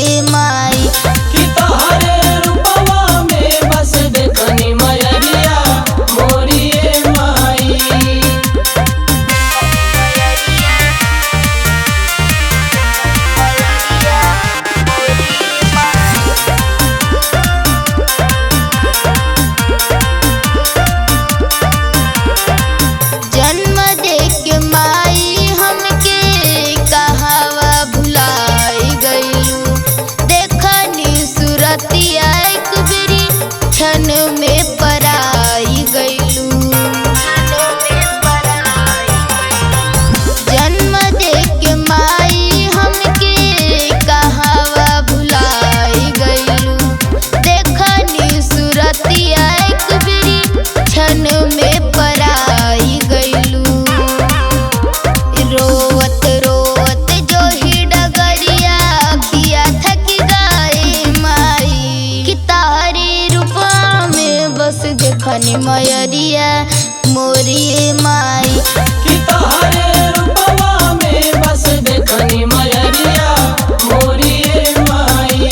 मोरिए माई। कि तोहरे रूपवा में बस देखनी मयरिया मोरिए माई। जन्म दे के माई हमके कहावा भुलाई गइलू, देखनी सुरतिया एक बेरी क्षण में पराई गइलू। जन्म दे के माई हमके कहावा भुलाई गइलू, देखनी सुरतिया एक बेरी क्षण में पराई गइलू। रोवत रोवत जो ही डगरिया अखिया थक गए माई, कि तारी रूपा में बस देखनी मयरिया मोरिए माई। कि तोहरे रूपवा में बस देखनी मयरिया मोरिए माई।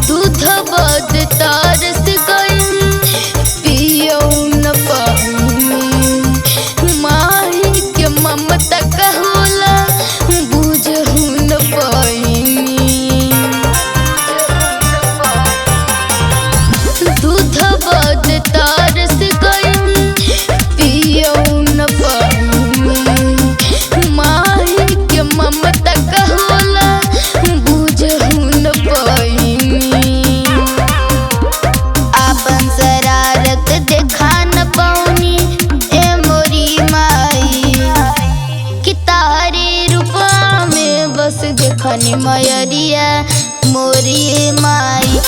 दूध बद तरस गई पियौ न पाऊनी, माही के ममता कहोला बुझहु न पाईनी। दूध बद तरस गई पियौ न पाऊनी, माही के ममता कहोला बुझहु न पाईनी। आपन शरारत देखा न पौनी ए मोरी माई, कि तारी रूपा में बस देखनी मयरिया मोरी माई।